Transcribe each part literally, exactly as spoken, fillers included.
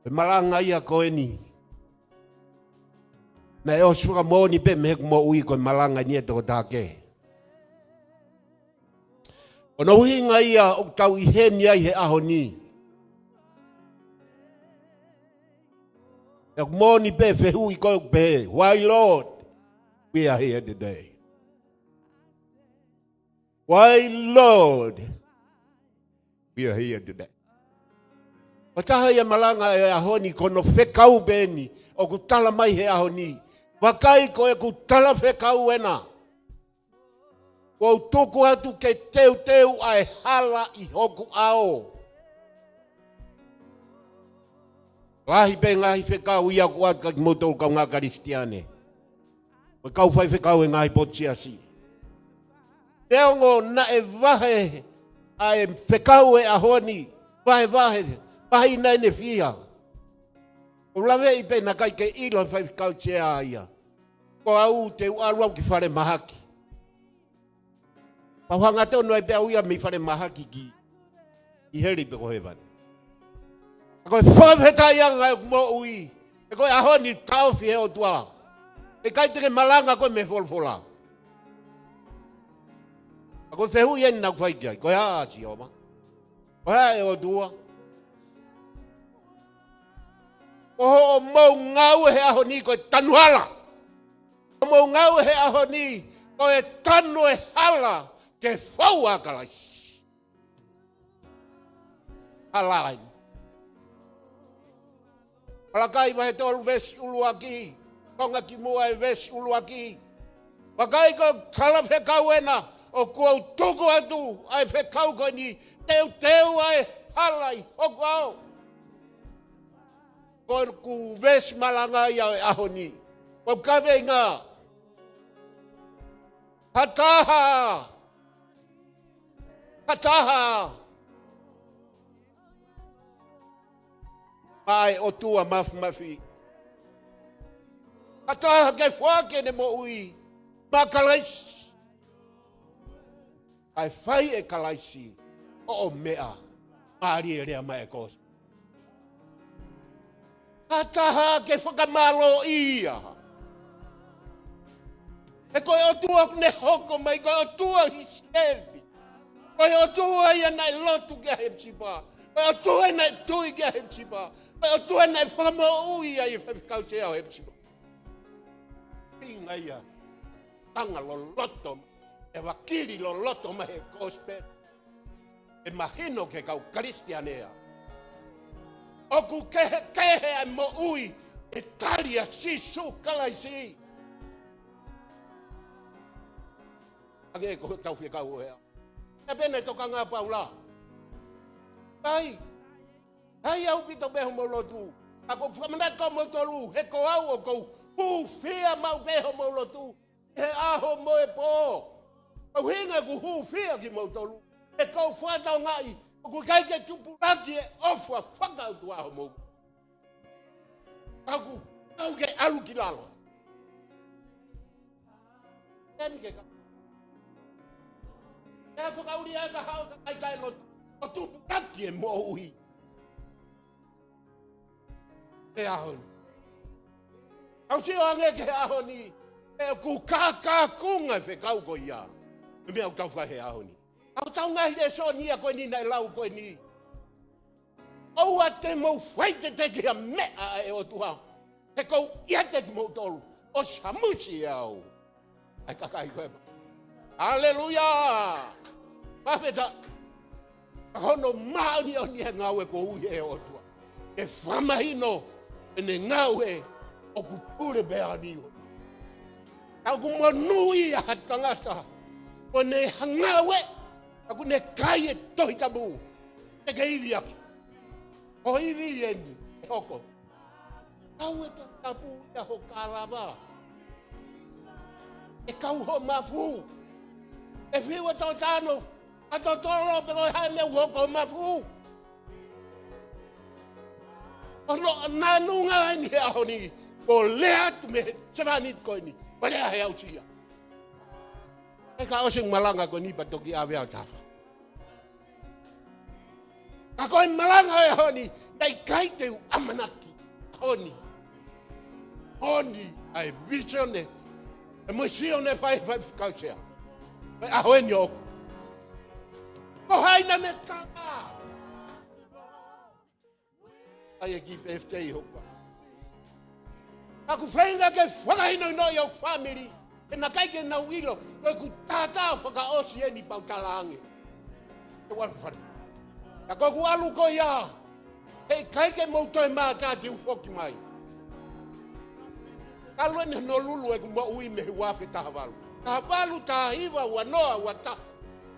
Ko e malanga ia ko eni naʻe ʻosi fakamoʻoni pē mei heʻeku moʻui ko e malanga eni ʻa e tokotaha kehe. Ko hono ʻuhinga ia ʻoku tau ʻi heni ai he ʻaho ni. ʻOku moʻoni pē fehuʻi ko ē ʻoku pehē, "Why, Lord, we are here today? Why, Lord, we are here today?" Ko e taha ia e malanga ʻo e ʻaho ni, ko hono fekau pē eni ʻoku tala mai he ʻaho ni. Vakai, ko ʻeku talafekau ena. Kuo u tuku atu ke teuteu ʻa e hala ʻi hoku ʻao. Lahi pē ngaahi fekau ia ʻoku ʻoatu kia kimoutolu kaungā Kalisitiane, mo e kau faifekau he ngaahi potu siasi. Neongo naʻe vahe ʻa e fekau e ʻaho ni, vahevahe, vahe ʻi he ngaahi fiha. ʻOku ou laveʻi pē naʻe ʻikai ke ʻilo he faifekau sea ia. Ko au te u ʻalu au ki falemahaki. Pau hangatonu ai pē au ia mei falemahaki ki, ki heli pe ko hēvani. Ka ko e fakafetaʻiʻanga ʻeku moʻui, he ko e ʻaho ni taʻofi he ʻOtua. ʻIkai te ke malanga koe mei he folofola. Ka ko e fehuʻi eni naʻa ku fai ki ai, ko e hā Sihova? Ko e hā e ʻOtua? Ko hoʻomou ngāue he ʻaho ni ko e tanu hala. Ko hoʻomou ngāue he ʻaho ni ko e tanu e hala ke fou ʻa Kalaisi. Hala eni. Malakai vahe tolu veesi ʻuluaki, konga ki muʻa e veesi ʻuluaki. Vakai, ko e talafekau ena, ʻoku ou tuku atu ʻa e fekau ko eni, teuteu ʻa e hala ʻi hoku ʻao. Ko ʻeku veesi malanga ia ʻo e ʻaho ni. Ko e kaveinga, ha taha, ha taha maʻa e ʻOtua Mafimafi. Ha taha ke foaki ʻene moʻui maʻa Kalaisi. Kae fai ʻe Kalaisi hoʻo meʻa, mālie lea mai e kōsipeli. Ha taha ke fakamālōʻia. He ko e ʻOtua ʻoku ne hoko mai, ko e ʻOtua ʻi Siheli. Ko e ʻOtua ia naʻe lotu kia Hepisipa. Ko e ʻOtua ia naʻe tui kia Hepisipa. Ko e ʻOtua ia naʻe fakamoʻui ai e faifekau sea ʻo Hepisipa. ʻInga ia, anga loloto, e vakili loloto mai he kōsipeli. ʻE mahino ki he kau Kalisitiane ia ʻoku kehekehe ʻa e moʻui ʻi he tali ʻa Sīsū Kalaisi. Hangē ko hotau fekau ʻo e ʻaho. ʻE pehē ʻe he tokanga ʻa Paula, ʻikai, ʻikai ʻaupito pē hoʻomou lotu. Ka ʻoku ou fakamanatu kia moutolu, he ko au ʻoku ou hūfia maʻu pē hoʻomou lotu he ʻaho mo e pō. ʻUhinga ʻeku hūfia kimoutolu, he ʻoku ou fakatokangaʻi ʻoku ʻikai ke tupulaki e ʻofa fakaʻotua ʻa homou. Ka ʻoku, ka ʻoku ke ʻalu ki lalo. Eni ke ka. ʻE fakaʻuli ai ka hao ka kai kai lotu. ʻO tupulaki e moʻui. He ʻaho ni. Kau sio ange ki he ʻaho ni, ʻoku kākākunga e fekau ko ia. He meʻa ʻoku tau fai he ʻaho ni. ʻOku tau ngaahi lēsoni ia ko eni naʻe lau ko eni. ʻOua te mou faitete ki ha meʻa ʻa e ʻOtua. He ʻoku ou ʻiate kimoutolu ʻo samusi ʻe au ʻa e kakai ko ē. Haleluia! Fakafetaʻi. Ka ko hono māʻoniʻoni e ngāue kuo ui ʻe he ʻOtua ke fakamahino ʻene ngāue ʻoku pule pē ʻa e ʻOtua. Ka ʻoku monūʻia ha tangata ʻoku ne ngāue, ʻoku ne kai e Tohi Tapu, te ke ivi ʻaki. Ko e ivi eni ʻe hoko. Kau e Tohi Tapu ia ho kalava. ʻE kau ho mafu. ʻE fiu e tō tano, ʻa totolo pe ko e hā e meʻa ʻoku hoko ho mafu. ʻO no, naʻa nunga eni he ʻaho ni, ko e lea atu mei he sevāniti ko eni, ko e lea he ʻausia. ʻE ka ʻosi malanga ko eni pea toki ʻave ʻa e tafa. Ka ko e malanga e ʻaho ni, Pea ʻikai te u ʻamanaki ko eni, ko eni ʻa e vīsone, ʻa e misione fai, fai fakausea. Pea ʻaho eni ʻoku. Ko hai naʻa ne tā ʻa e kiʻi pēfitei hoku ʻaho. ʻOku ou feinga ke fakahinohinoʻi ʻa hoku fāmili, he naʻe ʻikai ke nau ʻilo ko ʻeku tātā fakaʻosi eni pea u tala ange. Te u ʻalu fale. Ka ko ʻeku ʻalu ko ia, heʻikai ke mou toe mātā te u foki mai. Talu eni Honolulu ʻeku moʻui mei he ua afe taha valu. Taha valu, taha hiva, ua noa, ua taha.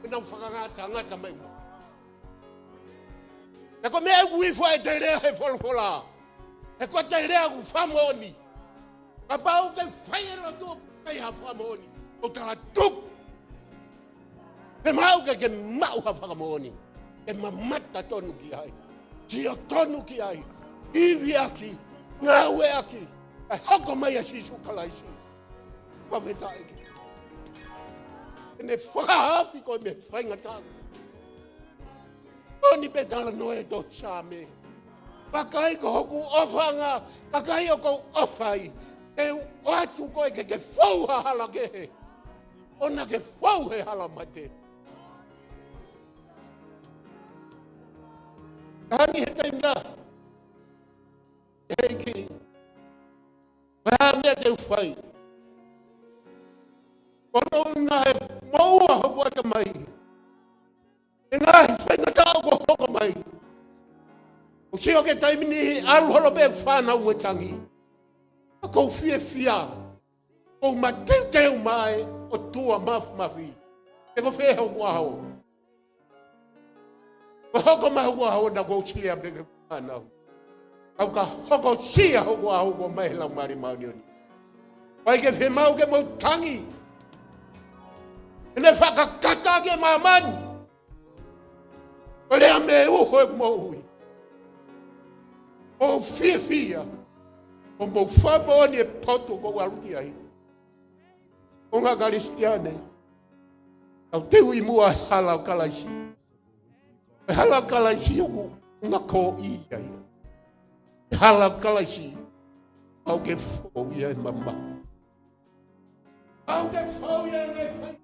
Pea nau fakangatangata mai. Naʻe ko e meʻa ʻoku ifo ʻete lea he folofola. He ko ʻete lea ʻoku fakamoʻoni. Kapau ʻoku ke fai e lotu ʻoku ʻikai ha fakamoʻoni, ʻo tala tuku. He maʻu ke ke maʻu ha fakamoʻoni. Ke mamata tonu ki ai. Sio tonu ki ai. Ivi ʻaki. Ngāue ʻaki. ʻE hoko mai ʻa Sīsū Kalaisi. Fakafetaʻi ki he ʻEne fakahaofi koe mei he faingataʻa. Ko eni pē talanoa e tohi Saame. Vakai ko hoku ʻofaʻanga, kakai ʻoku ou ʻofa ai. Te u ʻoatu koe ke ke fou ha hala kehe, ʻo naʻa ke fou he hala mate. Ka ʻi he taimi ni, ʻEiki, ko e hā e meʻa te u fai? Ko hono ʻuhinga he moʻua hoku ʻatamai, e ngaahi faingataʻa ʻoku hoko mai. ʻOku ou sio ki he taimi ni, ʻalu holo pē fānau mo e tangi. ʻOku ou fiefia. ʻOku ou mateuteu mai, ʻOtua Māfimafi. He ko fē hoku ʻaho? Ko e hoko mai hoku ʻaho naʻa ku sio pē ki he fānau. Ka u ka hokosia hoku ʻaho ko e ʻomai he Laumālie Māʻoniʻoni. ʻOku ʻikai ke fiemaʻu ke mou tangi. ʻEne fakakata ki māmani. Ko e lea mei he uho ʻeku moʻui. ʻOku ou fiefia. ʻOku mou fakamoʻoni e potu ʻoku ou ʻalu ki ai. Ko e ngaahi Kalisitiane, ʻoku teu ʻi muʻa he hala ʻo Kalaisi. He hala ʻo Kalaisi ʻoku ngako ʻi ai. He hala ʻo Kalaisi, ʻoku ke fou ia he mamahi. ʻOku ke fou ia he ngaahi fai.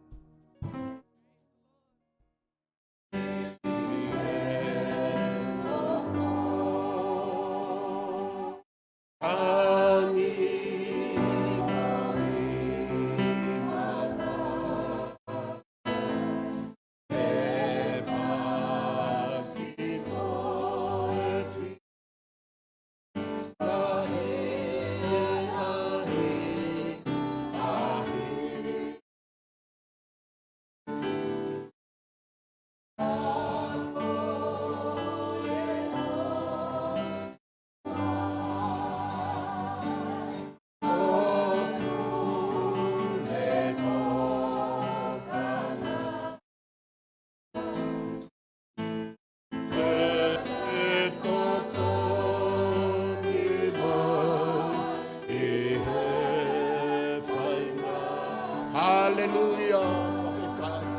Haleluia. Fakafetaʻi.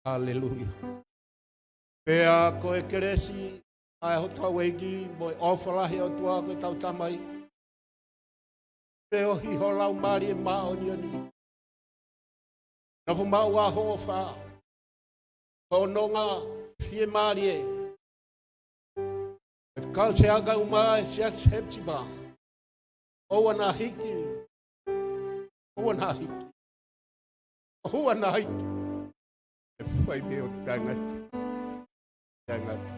Haleluia. Pea ko e kelesi ʻa hotau ʻEiki mo e ʻofa lahi ʻa e ʻOtua ko ʻetau Tamai, feohi ho Laumālie Māʻoniʻoni, nofo maʻu ʻa hoʻo ʻofa, hoʻo nonga fiemālie, ʻe kau siʻi ʻakau mai e siasi Hepisipa. ʻOua naʻa hiki. ʻOua naʻa hiki. ʻOua naʻa hiki. ʻE fai pē ʻo taʻengata. Taʻengata.